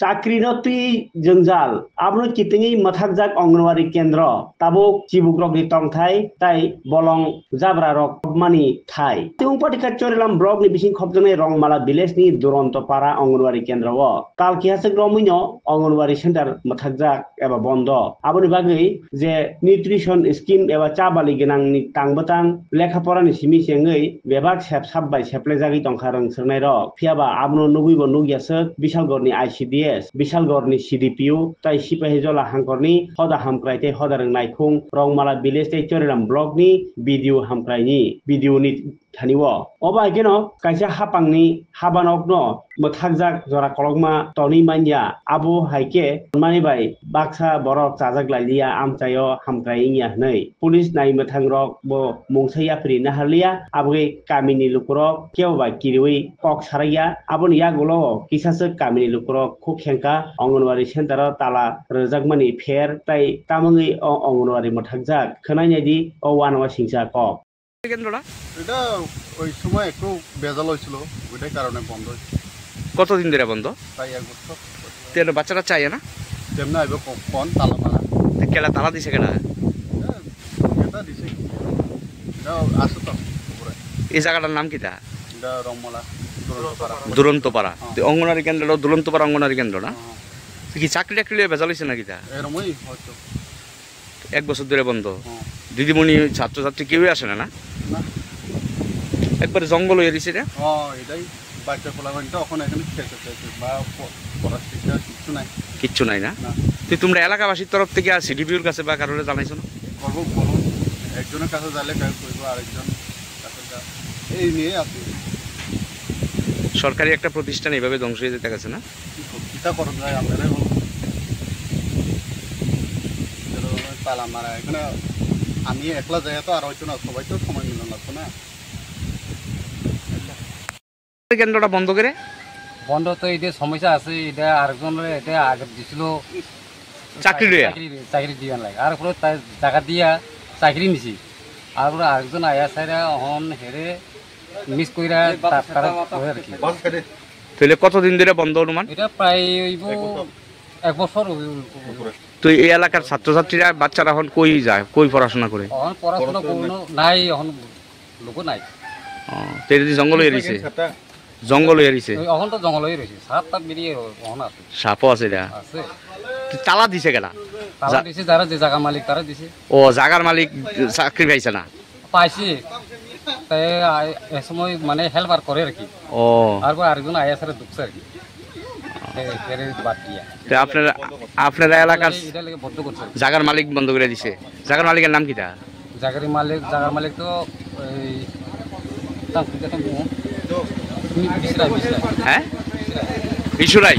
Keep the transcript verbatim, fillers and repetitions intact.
Chakri no twi jwngjal, abono kitingwi mwthakjak Anganwadi kendro, tabuk chibukrokni tongthai tai bolong jabrarok mani thai. Tei wngphatikha Chorilam block ni bising khopjaknai Rongmala village ni Duronto Para Anganwadi kendro o kal kihaswk romwino Anganwadi center mwthakjak eba bondo. Aboni bagwi je nutrition scheme eba cha bali gwnangni tang bwtang lekha porani simi se wngwi bebak sep sap bai seplejagwi tongkha rwng swrwngnairok. Phiyaba abono nugwibo nukya swk Bisalgorni I C D S, Bisalgorni C D P O, tai Sipahijola hangkorni hoda hamkrai tei hoda rwng naikhung Rongmala village tei Choriram blockni B D O hamkraini, B D O ni thani o. Obo hai kheno kaisa hapangni habanokno mwthakjak jora kolokma tonwi manya. Abo hai khe hwnmani bai baksa borok chajak lailiya amchaio hamkrai wngya hwnwi. Police nai mwthangrok bo mungsa yapri naharliya, aboni kamini lukurok kebo bai kiriwi kok sarakya. Aboni yagulo kisaswk kamini lukurok khuk khengkha Anganwadi center o tala rwjakmani pher tai tamungwi o Anganwadi mwthakjak. Khwnai naidi o uanama singcha kok. কেন্দ্রটা? এটা ওই সময় একটু ভেজাল হয়েছিল, ওইটাই কারণে বন্ধ হয়েছে। কতদিন ধরে বন্ধ? প্রায় এক বছর। তেন বাচ্চারা চায় না? তেমনি আইব ক-, কোন তালা মারা? তো কেলা তালা দিছে কেলা? এটা, এটা দিছে কি? এটা আছে তো উপরে। এই জায়গাটার নাম কিতা? এটা রংমালা, দুরন্ত পাড়া। দুরন্ত পাড়া। হ্যাঁ। তো অঙ্গনারী কেন্দ্র, দুরন্ত পাড়া অঙ্গনারী কেন্দ্র না? হ্যাঁ, হ্যাঁ। তো কি চাকরি টাকরি লইয়া ভেজাল হয়েছে নাকি তা? এরমই হয়তো। এক বছর ধরে বন্ধ। হুম। দিদিমণি, ছাত্রছাত্রী কেউই আসে না, না? না। একবারে জঙ্গল হয়ে রয়েছে রে। হ্যাঁ, এটাই। বাচ্চা পোলাপান তো এখন এখানে খেতে চাইছে বা প-, পড়ার শিক্ষা কিচ্ছু নাই। কিচ্ছু নাই না? না। তো তোমরা এলাকাবাসীর তরফ থেকে আর সিডিপিওর কাছে বা কারোর জানাইছো না? করবো, বলুন। একজনের কাছে যাইলে কেউ কইবো, আরেকজন কাছে যা-, এই নিয়ে আছে। সরকারি একটা প্রতিষ্ঠান এইভাবে ধ্বংস হয়ে যেতে গেছে না? কি কর-, কিতা করা যায়, আপনারাই বলুন। এরকম তালা মারা, এখানে আমি একলা যাই তো, আর হয়তো না, সবাই তো সময় মিলন লাগতো না। কেন্দ্রটা বন্ধ করে? বন্ধ তো, এটা সমস্যা আছে, এটা আরেকজন এটা আগে দিছিল। চাকরি লইয়া? চাকরি, চাকরি দিবেন লাগে। আর পরে তাই জায়গা দিয়া চাকরি নিছি। আর পরে আরেকজন আয়া সাইরা অহন হেরে মিস কইরা তা-, তারা করে আর কি। তাহলে কতদিন ধরে বন্ধ অনুমান? এটা প্রায় হইব এক বছর। এক বছর হইব। তো এই এলাকার ছাত্রছাত্রীরা, বাচ্চারা এখন কই যায়, কই পড়াশোনা করে? এখন পড়াশোনা কোনো নাই, এখন লোকও নাই। ও, তো এটা জঙ্গল হয়ে রয়েছে? জঙ্গল হয়ে রয়েছে? ওই এখন তো জঙ্গল হয়ে রয়েছে, সাপ টাপ বেরিয়ে এখন আছে। সাপও আছে এটা? আছে। তো তালা দিছে কেনা? তালা যা- দিছে যারা, যে জায়গা মালিক তারা দিছে। ও, জায়গার মালিক চাকরি পাইছে না? পাইছি, তাই আ-, এ সময় মানে হেল্পার করে আর কি। ও। তারপর আরেকজন আইএসআর ঢুকছে আর কি। এ, এর বাদ দিয়া। তো আপনারা, আপনারা এলাকার এটা লাগে বন্ধ করছে। জায়গার মালিক বন্ধ করে দিছে। জায়গার মালিকের নাম কিতা? জায়গার মালিক, জায়গার মালিক তো এই তার কি জানি নাম? মি-, মিশ্রা, মিশ্রা। হ্যাঁ? মিশ্রা। বিশুরাই?